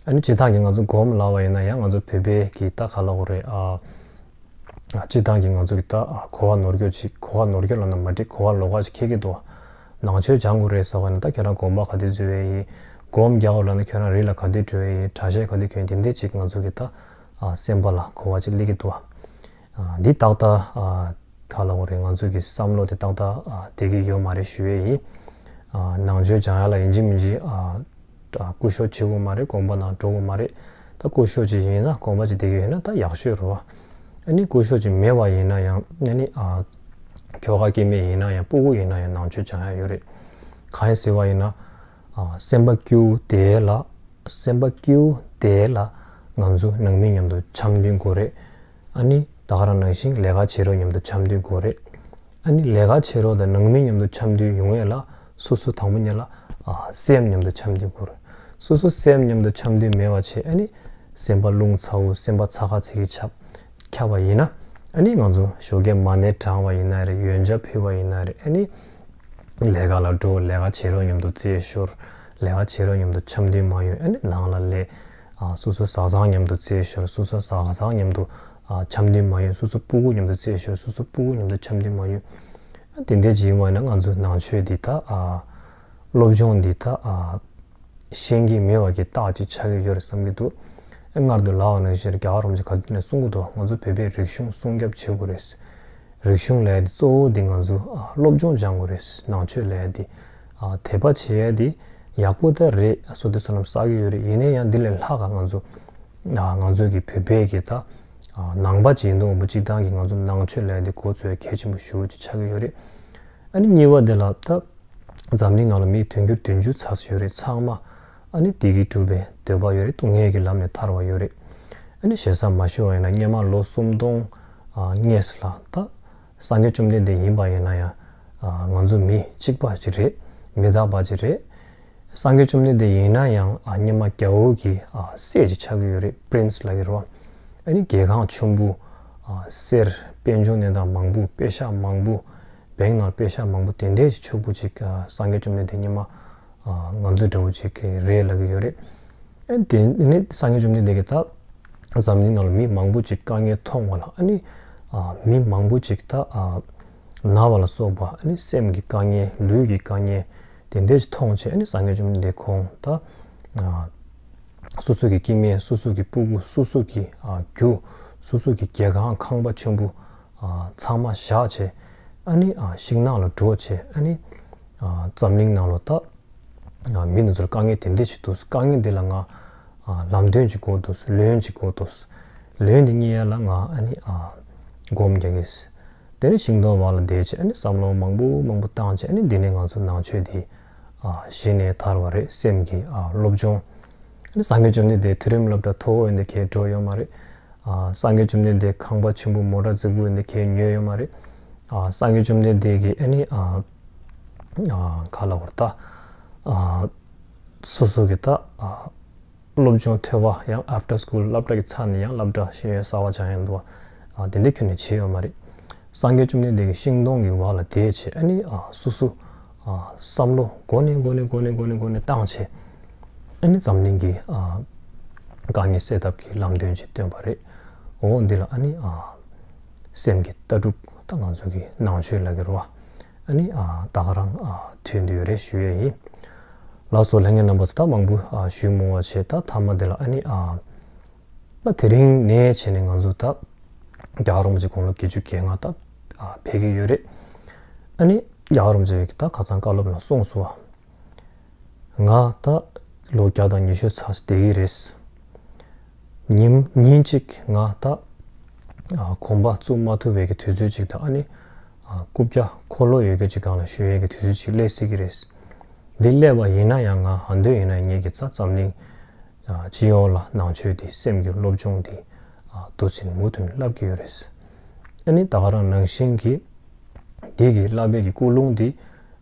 ཨ་ནི་སྤྱིར་བཏང་གི་ང་ཚོ་སྒོམ་ལབ་པ་ཡིན་ན་ཡང་ང་ཚོ་བོད་པའི་གི་ད་ག་ལབ་དགོས་རེད། ཨ་སྤྱིར་བཏང་གི་ང་ཚོ་གི་ད་གོ་བ་ནོར་སྐྱོན་ཅིག་གོ་བ་ནོར་སྐྱོན་ལབ་ན་མ་འགྲིག་གོ་བ་ལོགས་ཀ་ཅིག་འཁྱེར་གྱི་འདུག་ནང་ཆོས་སྦྱང་དགོས་རེད་ཟེར་བ་ནི་ད་ཁྱེད་རང་སྒོམ་པ་ག་དུས་འཛུལ་བ་ཡིན། སྒོམ་རྒྱག་དགོས་ལབ་ན་ཁྱེད་རང་རི་ལ་ག་དུས་འགྲོ་བ་ཡིན། གྲྭ་ཤག་ག་དུས་གྱོན། དེ་འདྲ་ཅིག་ང་ཚོ་གི་ད་སེམས་པ་ལ་གོ་བ་ཅིག་སླེབས་ཀྱི་འདུག་འདི་ཏག་ཏག་ག་ལབ་དགོས་རེད། ང་ཚོ་གི་བསམ་བློ་དེ་ཏག་ཏག་བསྡད་ཀྱི་ཡོད་མ་རེད་ཞུ་ཡས་ཡིན། ནང་ཆོས་སྦྱང་ཡ་ལ་ཡིན་གཅིག་མིན་གཅིག་ཨ་སྐུ་ཞབས་བྱེད་དགོས་མ་རེད། དགོན་པ་ནང་འགྲོ་དགོས་མ་རེད། ད་སྐུ་ཞབས་ཅིག་ཡིན་ན་དགོན་པ་ཅིག་བསྡད་ཀྱི་ཡོད་ན་ད་ཡག་ཤོས་རེད་བ། ཨ་ནི་སྐུ་ཞབས་ཅིག་མེད་པ་ཡིན་ན་ཡང་ཨ་ནི་ཨ་ཁྱོ་ག་སྐྱེ་དམན་ཡིན་ན་ཡང་སྤུ་གུ་ཡིན་ན་ཡང་ནང་ཆོས་སྦྱང་ཡ་ཡོད་རེད། གང་ཡིན་ཟེར་བ་ཡིན་ན་ཨ་སེམས་པ་སྐྱིད་པོ་བསྡད་ལ་སེམས་པ་སྐྱིད་པོ་བསྡད་ལ་ང་ཚོ་ནང་མི་མཉམ་དུ་འཆམ་མཐུན་དགོས་རེད། ཨ་ནི་ད་ག་རང་ནང་བཞིན་ལས་ཀ་བྱེད་རོགས་མཉམ་དུ་འཆམ་མཐུན་དགོས་རེད། ཨ་ནི་ལས་ཀ་བྱེད་རོགས་དང་ནང་མི་མཉམ་དུ་འཆམ་མཐུན་ཡོང་ཡས་ལ་སོ་སོ་དང་པོ་ཉིད་ལ་ཨ་སེམས་མཉམ་དུ་འཆམ་མཐུན་དགོས་རེད། སོ་སོ་སེམས་མཉམ་དུ་འཆམ་མཐུན་མེད་པ་བྱས་ཨ་ནི་སེམས་པ་རླུང་ཚ་བོ་སེམས་པ་ཚ་ཁ་ཚ་གི་ཆགས་ཁྱབ་པ་ཡིན་ན་ཨ་ནི་ང་ཚོ་ཞོགས་ཀས་མ་ཎི་བགྲང་བ་ཡིན་ན་རེད། ཡོན་ཆབ་ཕུལ་བ་ཡིན་ན་རེད། ཨ་ནི་ལས་ཀ་ལ་འགྲོ། ལས་ཀ་བྱེད་རོགས་མཉམ་དུ་རྩེད་ཤོར། ལས་ཀ་བྱེད་རོགས་མཉམ་དུ་འཆམ་མཐུན་མ་ཡོང་། ཨ་ནི་ནང་ལ་ལས་ཨ་སོ་སོ་བཟའ་ཚང་མཉམ་དུ་རྩེད་ཤོར། སོ་སོ་བཟའ་ཚང་མཉམ་དུ་ཨ་འཆམ་མཐུན་མ་ཡོང་། སོ་སོ་སྤུ་གུ་མཉམ་དུ་རྩེད་ཤོར། སོ་སོ་སྤུ་གུ་མཉམ་དུ་འཆམ་མཐུན་མ་ཡོང་། ཨ་དེ་འདྲ་ཅིག་ཡིན་པ་ན་ང་ཚོའི་ནང་ཆོས་འདི་ད་ཨ་སློབ་སྦྱོང་འདི་ད་ཨ་ཤེས་ཀྱི་མེད་པ་གི་རྟགས་ཅིག་ཆགས་ཀྱི་ཡོད་རེད་བསམ་གྱི་འདུག་ཨ་སྔར་དུ་ལབ་པ་ནང་བཞིན་རྒྱལ་བ་རིན་པོ་ཆེ་ག་དུས་ནས་གསུང་གི་འདུག་ང་ཚོ་བོད་པའི་རིག་གཞུང་སྲུང་སྐྱོབ་བྱེད་དགོས་རེད། རིག་གཞུང་ལབ་ཡ་དེ་གཙོ་བོ་དེ་ང་ཚོ་ཨ་སློབ་སྦྱོང་སྦྱང་དགོས་རེད། ནང་ཆོས་ལབ་ཡ་དེ་ཨ་དད་པ་བྱེད་ཡ་དེ་ཡག་པོ་ད་རེད། བསོད་བདེ་བསོད་ནམས་བསགས་ཀྱི་ཡོད་རེད། ཡིན་ན་ཡང་འདི་ལས་ལྷག་ག་ང་ཚོ་ཨ་ང་ཚོ་གི་བོད་པའི་གི་ད་ཨ་ནང་པ་ཅིག་ཡིན་དུས་འོ་མ་སྤྱིར་བཏང་གི་ང་ཚོ་ནང་ཆོས་ལབ་ཡ་དེ་འགོ་ཚུགས་ཡ་གལ་ཆེན་པོ་ཞེ་པོ་ཅིག་ཆགས་ཀྱི་ཡོད་རེད། ཨ་ནི་གཉིས་པ་དེ་ལ་ད་འཛམ་གླིང་ནང་ལ་མི་དུང་ཕྱུར་བདུན་ཅུ་ཙམ་ཡོད་རེད། ཚང་མ་ཨ་ནི་བདེ་སྐྱིད་སྒྲུབ་པའི་འདོད་པ་ཡོད་རེད། སྡུག་བསྔལ་གྱི་ལམ་ནས་ཐར་བ་ཡོད་རེད། ཨ་ནི་ཞེ་ས་མ་ཞུ་བ་ཡིན་ན་སྔོན་མ་ལོ་སུམ་སྟོང་ཨ་སྔོན་ལ་ད་སངས་རྒྱས་བཅོམ་ལྡན་འདས་ཡིན་པ་ཡིན་ན་ཡང་ཨ་ང་ཚོ་མི་གཅིག་པ་ཅིག་རེད། མི་རྟག་པ་ཅིག་རེད། སངས་རྒྱས་བཅོམ་ལྡན་འདས་ཡིན་ན་ཡང་ཨ་སྔོན་མ་རྒྱལ་པོ་གི་ཨ་སྲས་ཅིག་ཆགས་ཀྱི་ཡོད་རེད། པྲིན་སི་ལབ་ཀྱི་རེད་བ། ཨ་ནི་རྒྱལ་ཁང་ཆེན་པོ་ཨ་གསེར་དཔལ་འབྱོར་གནས་སྟངས་མང་པོ་པེ་ཤག་མང་པོ་བེང་ནང་པེ་ཤག་མང་པོ་དེ་འདྲའི་ཕྱུག་པོ་ཅིག་ཨ་སངས་རྒྱས་བཅོམ་ལྡན་འདས་སྔོན་མ་ཨ་ང་ཚོ་འདྲ་བོ་ཅིག་རེད་ལབ་ཀྱི་ཡོད་རེད། ཨ་དེ་ནི་སངས་རྒྱས་བཅོམ་ལྡན་འདས་ཀྱིས་ད་འཛམ་གླིང་ནང་ལ་མི་མང་པོ་ཅིག་དཀའ་ངལ་མཐོང་བ་ལ་ཨ་ནི་ཨ་མི་མང་པོ་ཅིག་ད་ཨ་ན་བ་ལ་སོགས་པ་ཨ་ནི་སེམས་ཀྱི་དཀའ་ངལ་ལུས་ཀྱི་དཀའ་ངལ་དེ་འདྲ་ཞིག་མཐོང་བྱས་ཨ་ནི་སངས་རྒྱས་བཅོམ་ལྡན་འདས་ཁོང་ད་ཨ་སོ་སོ་གི་སྐྱེ་དམན་སོ་སོ་གི་སྤུ་གུ་སོ་སོ་གི་ཨ་རྒྱུ་སོ་སོ་གི་རྒྱལ་ཁང་ཁང་པ་ཆེན་པོ་ཨ་ཚང་མ་བཞག་བྱས་ཨ་ནི་ཨ་ཤིང་ནགས་ལ་འགྲོ་བྱས་ཨ་ནི་ཨ་འཛམ་གླིང་ནང་ལ་ད། ང་མི་འདི་ཚོར་དཀའ་ངལ་དེ་འདྲ་ཞིག་འདུག་དཀའ་ངལ་འདི་ལ་ང་ཨ་ལམ་སྟོན་ཅིག་དགོས་འདུག་ལན་ཅིག་དགོས་འདུག་ལན་འདི་རྙེད་ཡ་ལ་ང་ཨ་ནི་ཨ་སྒོམ་རྒྱག་གི། དེ་ནས་ཤིང་སྡོང་བར་ལ་བསྡད་བྱས་ཨ་ནི་བསམ་བློ་མང་པོ་མང་པོ་བཏང་བྱས་ཨ་ནི་འདི་ནས་ང་ཚོ་ནང་ཆོས་འདི་ཨ་གཞི་ནས་དར་བ་རེད། སེམས་ཀྱི་ཨ་སློབ་སྦྱོང་། ཨ་ནི་སངས་རྒྱས་བཅོམ་ལྡན་འདས་མཐོ་རིམ་སློབ་གྲྭ་མཐོ་བོ་ཡོད་འདི་གས་འགྲོ་ཡོད་མ་རེད། ཨ་སངས་རྒྱས་བཅོམ་ལྡན་འདས་ཁང་པ་ཆེན་པོ་མོ་ཊ་རྫིག་པོ་ཡོད་འདི་གས་ཉོས་ཡོད་མ་རེད། ཨ། སངས་རྒྱས་བཅོམ་ལྡན་འདས་ཀྱིས་ཨ་ནི་ཨ་ཨ་ག་ལབ་དགོས་རེད་ད། ཨ་སོ་སོ་གི་ད་ཨ་སློབ་སྦྱོང་ཐོས་པ་ཡང་after school སློབ་གྲྭ་གི་ཚར་ནས་ཡང་སློབ་གྲྭ་ཤེས་ཡོན་གསར་པ་སྦྱང་ཡ་འདུག་བ། ཨ་དེ་འདྲ་ཁྱོན་ནས་བྱས་ཡོད་མ་རེད། སངས་རྒྱས་བཅོམ་ལྡན་འདས་ཀྱི་ཤིང་སྡོང་གི་འོག་ལ་བསྡད་བྱས་ཨ་ནི་ཨ་སོ་སོ་ཨ་བསམ་བློ་འགོ་ནས་འགོ་ནས་འགོ་ནས་འགོ་ནས་འགོ་ནས་བཏང་བྱས། ཨ་ནི་འཛམ་གླིང་གི་ཨ་དཀའ་ངལ་སེལ་ཐབས་ཀྱི་ལམ་སྟོན་ཅིག་སྟོན་པ་རེད། འོ་འདི་ལ་ཨ་ནི་ཨ་སེམས་ཀྱི་ལྟ་གྲུབ་ད་ང་ཚོ་གི་ནང་ཆོས་ལབ་ཀྱི་རེད་བ། ཨ་ནི་ཨ་ད་ག་རང་ཨ་ཐོན་དུ་ཡོད་རེད་ཞུ་ཡས་ཡིན། ལགས་སོ། ལྷན་རྒྱས་རྣམ་པ་ཚོ་ད་མང་པོ་ཨ་ཞུས་མོ་བ་བྱས། ད་མཐའ་མ་འདི་ལ་ཨ་ནི་ཨ་ད་དེ་རིང་ནས་བྱས་ནས་ང་ཚོ་ད་རྒྱལ་བ་རིན་པོ་ཆེ་དགུང་ལོ་བརྒྱད་ཅུ་གྱ་ལྔ་ད་ཨ་ཕེབས་ཀྱི་ཡོད་རེད། ཨ་ནི་རྒྱལ་བ་རིན་པོ་ཆེ་གིས་ད་ཁ་སང་བཀའ་སློབ་ནང་གསུངས་སོང་བ། ང་ད་ལོ་བརྒྱ་དང་ཉི་ཤུ་ཚར་བསྡད་ཀྱི་རེད། ཉིན་ཉིན་གཅིག་ང་ད་ཨ་གོམ་པ་བཙུགས་མ་ཐུབ་པའི་གི་དུས་ཚོད་ཅིག་དང་ཨ་ནི་ཨ་རྐུབ་བཀྱག་འཁོར་ལོ་ཡོད་རྒྱུ་ཅིག་སྒང་ལ་བཞུགས་ཡས་ཀྱི་དུས་ཚོད་ཅིག་སླེབས་སྲིད་ཀྱི་རེད། འདི་སླེབས་པ་ཡིན་ན་ཡང་ང་ཨ་འདོད་ཡིན་ན་ངེད་ཀྱི་རྩ་འཛམ་གླིང་ཨ་སྤྱི་ཡོངས་ལ་ནང་ཆོས་འདི་སེམས་ཀྱི་སློབ་སྦྱོང་འདི་ཨ་འདུག་སེ་མུ་མཐུད་ནས་བསླབ་ཀྱི་ཡོད་རེད། ཨ་ནི་ད་ག་རང་ནང་བཞིན་གྱི་འདི་གི་བསླབ་པའི་གི་ཀུན་སློང་འདི་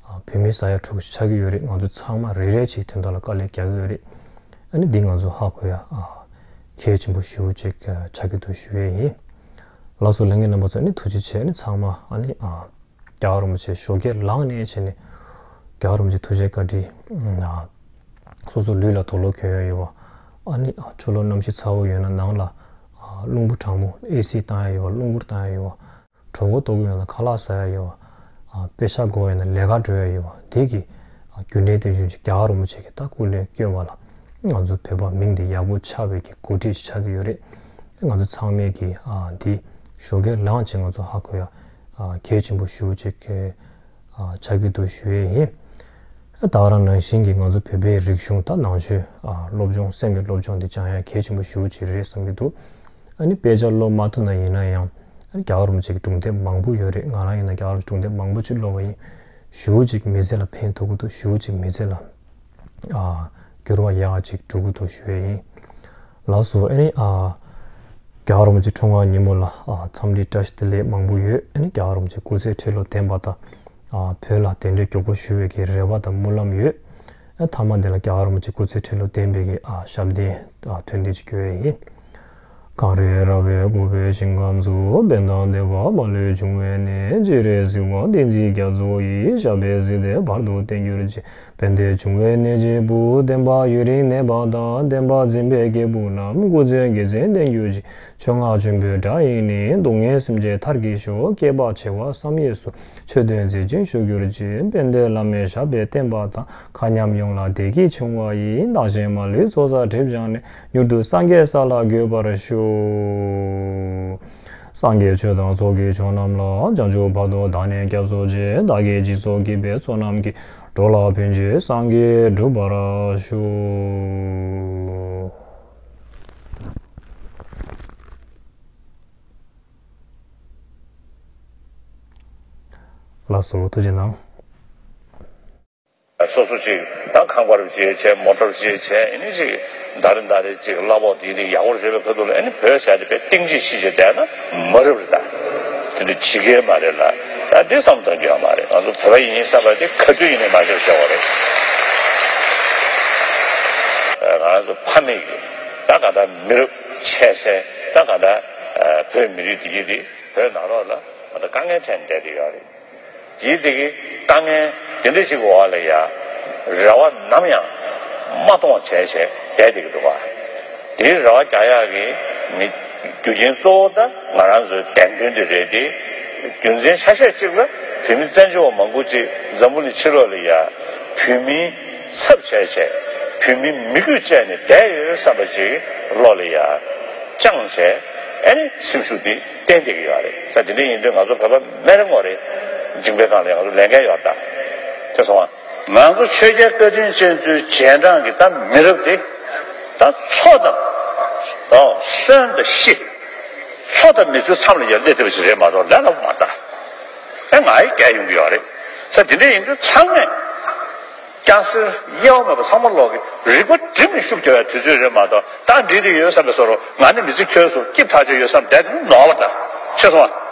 ཨ་བོད་མི་ས་ཡ་དྲུག་ཅུ་ཆགས་ཀྱི་ཡོད་རེད། ང་ཚོ་ཚང་མ་རེ་རེ་བཞིན་དོན་དག་ལ་དཀའ་ལས་རྒྱག་གི་ཡོད་རེད། ཨ་ནི་འདི་ང་ཚོ་ཧ་གོ་ཡ་ཨ་གལ་ཆེན་པོ་ཞེ་པོ་ཅིག་ཨ་ཆགས་ཀྱི་འདུག་ཞུ་ཡས་ཡིན། ལགས་སོ། ལྷན་རྒྱས་རྣམ་པ་ཚོ་ཨ་ནི་ཐུགས་རྗེ་ཆེ། ཨ་ནི་ཚང་མ་ཨ་ནི་ཨ་རྒྱལ་བ་རིན་པོ་ཆེ་ཞོགས་ཀས་ལངས་ནས་བྱས་ནས་རྒྱལ་བ་རིན་པོ་ཆེ་ཐུགས་རྗེ་བཀའ་དྲིན་ཨ་སོ་སོ་ལུས་ལ་དུག་ལོག་གྱོན་ཡ་ཡོད་བ། ཨ་ནི་ཨ་ཕྱི་ལོགས་གནམ་གཤིས་ཚ་བོ་ཡོད་ན་ནང་ལ་ཨ་རླུང་བུ་གྲང་མོ་ཨེ་སི་བཏང་ཡ་ཡོད་བ། རླུང་སྒོར་བཏང་ཡ་ཡོད་བ། གྲོད་ཁོག་ལྟོགས་ཀྱི་ཡོད་ན་ཁ་ལག་ཟ་ཡ་ཡོད་བ། ཨ་པེ་ཤག་དགོས་ཡོད་ན་ལས་ཀ་འགྲོ་ཡ་ཡོད་བ། དེ་གི་ཨ་རྒྱུ་འབྲས་དེ་བཞིན་ཅིག་རྒྱལ་བ་རིན་པོ་ཆེ་གི་ད་སྐུ་ལས་བསྐྱོན་པ་ལ་ང་ཚོ་བོད་པ་མིང་དེ་ཡག་པོ་ཆགས་པའི་གི་གོ་སྒྲིག་ཆགས་ཀྱི་ཡོད་རེད། ང་ཚོ་ཚང་མས་གི་ཨ་འདི་ཞོགས་ཀས་ལངས་བྱས་ང་ཚོ་ཧ་གོ་ཡ་ཨ་གལ་ཆེན་པོ་ཞེ་པོ་ཅིག་གི་ཨ་ཆགས་ཀྱི་འདུག་ཞུ་ཡས་ཡིན། ད་ག་རང་ནང་བཞིན་གྱི་ང་ཚོ་བོད་པའི་རིག་གཞུང་དང་ནང་ཆོས་ཨ་སློབ་སྦྱོང་སེམས་ཀྱི་སློབ་སྦྱོང་འདི་སྦྱང་ཡ་གལ་ཆེན་པོ་ཞེ་པོ་ཅིག་རེད་བསམ་གྱི་འདུག་ཨ་ནི་དཔེ་ཆ་ཀློག་མ་ཐུབ་ན་ཡིན་ན་ཡང་ཨ་ནི་རྒྱལ་བ་རིན་པོ་ཆེ་གི་སྒྲུང་དེབ་མང་པོ་ཡོད་རེད། ང་རང་ཡིན་ན་རྒྱལ་བ་རིན་པོ་ཆེ་སྒྲུང་དེབ་མང་པོ་ཅིག་ཀློག་པ་ཡིན། ཞེ་པོ་ཅིག་མི་ཚེ་ལ་ཕན་ཐོགས་ཀྱི་འདུག་ཞེ་པོ་ཅིག་མི་ཚེ་ལ་ཨ་འགྱུར་བ་ཡག་ཅིག་འགྲོ་གི་འདུག་ཞུ་ཡས་ཡིན། ལགས་སོ། ཨ་ནི་ཨ་རྒྱལ་བ་རིན་པོ་ཆེ་འཁྲུངས་སྐར་ཉིན་མོ་ལ་ཨ་འཚམས་འདྲི་བཀྲ་ཤིས་བདེ་ལེགས་མང་པོ་ཡོད། ཨ་ནི་རྒྱལ་བ་རིན་པོ་ཆེ་སྐུ་ཚེ་ཁྲི་ལོ་བརྟན་པ་དང་ཨ་བོད་ལ་གདན་འདྲེན་མགྱོགས་པོ་ཞུ་བའི་གི་རེ་བ་དང་སྨོན་ལམ་ཡོད། ཨ་མཐའ་མ་འདི་ལ་རྒྱལ་བ་རིན་པོ་ཆེ་སྐུ་ཚེ་ཁྲི་ལོ་བརྟན་པའི་གི་ཨ་ཞབས་བརྟན་ཨ་ཐུགས་འདུན་ཅིག་སྐྱོན་ཡས་ཡིན། གངས་རི་ར་བས་བསྐོར་བའི་ཞིང་ཁམས་སུ། ཕན་དང་བདེ་བ་མ་ལུས་འབྱུང་བའི་གནས། སྤྱན་རས་གཟིགས་དབང་བསྟན་འཛིན་རྒྱ་མཚོ་ཡི། ཞབས་པད་སྲིད་མཐའི་བར་དུ་བརྟན་གྱུར་ཅིག་ཕན་བདེ་འབྱུང་བའི་གནས་གཅིག་པུ། བསྟན་པ་ཡུན་རིང་གནས་པ་དང་། བསྟན་པ་འཛིན་པའི་སྐྱེས་བུ་རྣམས། སྐུ་ཚེ་དགེ་མཚན་བརྟན་གྱུར་ཅིག་ཆོས་རྔ་ཆེན་པོའི་སྒྲ་ཡིས་ནི། སྡུག་བསྔལ་སེམས་ཅན་མཐར་གྱིས་གཞོལ། བསྐལ་པ་བྱེ་བ་བསམ་ཡས་སུ། ཆོས་དོན་མཛད་ཅིང་བཞུགས་གྱུར་ཅིག་ཕན་བདེ་བླ་མའི་ཞབས་པད་བརྟན་པ་དང་། མཁའ་མཉམ་ཡོངས་ལ་བདེ་སྐྱིད་འབྱུང་བ་ཡིས། བདག་གཞན་མ་ལུས་ཚོགས་བསགས་སྒྲིབ་སྦྱངས་ནས། མྱུར་དུ་སངས་རྒྱས་ས་ལ་འགོད་པར་ཤོག་སངས་རྒྱས་ཆོས་དང་ཚོགས་ཀྱི་མཆོག་རྣམས་ལ། བྱང་ཆུབ་བར་དུ་བདག་ནི་སྐྱབས་སུ་མཆི། བདག་གིས་སྦྱིན་སོགས་བགྱིས་པའི་ཚོགས་རྣམས་ཀྱིས། འགྲོ་ལ་ཕན་ཕྱིར་སངས་རྒྱས་འགྲུབ་པར་ཤོག་ལགས་སོ། ཐུགས་རྗེ་གནང་། སོ་སོ་ཅིག་ད་ཁང་པ་རུ་ཅིག་བྱས། མོ་ཊ་རུ་ཅིག་བྱས། ཨ་ནི་ཅིག་ཟླ་རེ་ཟླ་རེ་ཅིག་གླ་ཕོགས་དེ་དེ་ཡག་པོ་རེད་པའི་ཁ་ཐུག་ལ། ཨ་ནི་བོད་ཟེར་དེ་དཔེ་གཏིང་ཅིག་ཤི་ཅིག་བསྡད་ན་མ་རབས་རེད། ད་དེ་འདྲ་བྱེད་ཀྱི་མ་རེད་ལ། ད་འདི་བསམ་བཏང་རྒྱུ་ཡོད་མ་རེད། ང་ཚོ་བོད་པ་ཡིན་བསམ་པ་དེ་ག་དུས་ཡིན་ནའི་མ་ཤོར་ཤོར་བ་རེད། ང་ཚོ་ཕ་མེས་ཀྱི་ད་ག་ད་མི་རབས་ཆད་སེ་ད་ག་ད་བོད་མི་རིགས་འདི་གི་དེ་བོད་ནང་ལོགས་ལ་ད་དཀའ་ངལ་འཕྲད་བསྡད་དེ་ཡོད་རེད། དེའི་དེ་གི་དཀའ་ངལ་དེ་འདྲ་ཞིག་གི་འོག་ལ་ཡ་རེ་བ་ནམ་ཡང་མ་གཏོང་བ་བྱས་བྱས་བསྡད་བསྡད་ཀྱི་འདུག་བ། དེའི་རེ་བ་རྒྱག་ཡག་གི་མི་རྒྱུ་རྐྱེན་གཙོ་བོ་ད་ང་རང་ཚོའི་བདེན་དོན་དེ་རེད་དེ། རྒྱུ་མཚན་ཆ་ཤས་གཅིག་ལ་བོད་མི་བཙན་བྱོལ་བ་མང་པོ་ཅིག་འཛམ་བུ་གླིང་ཕྱི་ལོགས་ལ་ཡ་བོད་མིའི་ཚབ་བྱས་བྱས་བོད་མིའི་མི་རྒྱུད་བཅད་ནས་བསྡད་ཡོད་བསམ་པ་ཅིག་བློ་ལ་ཡ་བཅངས་བྱས་ཨ་ནི་སེམས་ཤུགས་འདི་བརྟན་བསྡད་ཀྱི་ཡོད་རེད། ས་དེ་འདྲ་ཡིན་དུས་ང་ཚོ་བོད་པ་མེད་རེད་མོ་རེད། མཇིང་པའི་སྒང་ལ་ང་ཚོ་ལས་འགན་ཡོད་ད། དེ་སོང་བ། ང་ཚོ་ཆོས་རྒྱལ་བཀའ་དྲིན་ཅན་ཚོའི་རྗེས་འབྲང་གི་ད་མི་རབས་དེ་ད་འཚོ་དང་། ད་གསོན་དང་ཤི། འཚོ་དང་མི་འཚོའི་མཚམས་ལ་ཡར་སླེབས་ཐུབ་པ་ཞིག་རེད་མ་གཏོགས་ལས་སླ་པོ་མ་རེད་ད། ཨེ་ང་ཡི་སྐད་ཡོང་གི་ཡོད་རེད། ས་དེ་འདྲ་ཡིན་དུས་ཚང་མས། ཀྱང་སེར་གཡས་མེད་པ་ཚང་མ་ལོག་གི་རིག་པ་སྒྲིམ་ནས་ཤུགས་རྒྱག་ཡ་དུས་ཚོད་རེད་མ་གཏོགས། ད་འགྲིག་འགྲིག་ཡོད་བསམ་པའི་བཟོ་འདྲ། ང་ནི་མི་ཚེ་འཁྱོལ་སོང་སྐྱིད་ཐག་ཆོད་ཡོད་བསམ་བསྡད་དེ་ནོར་བ་འདྲ། ཤེས་སོང་ཨ།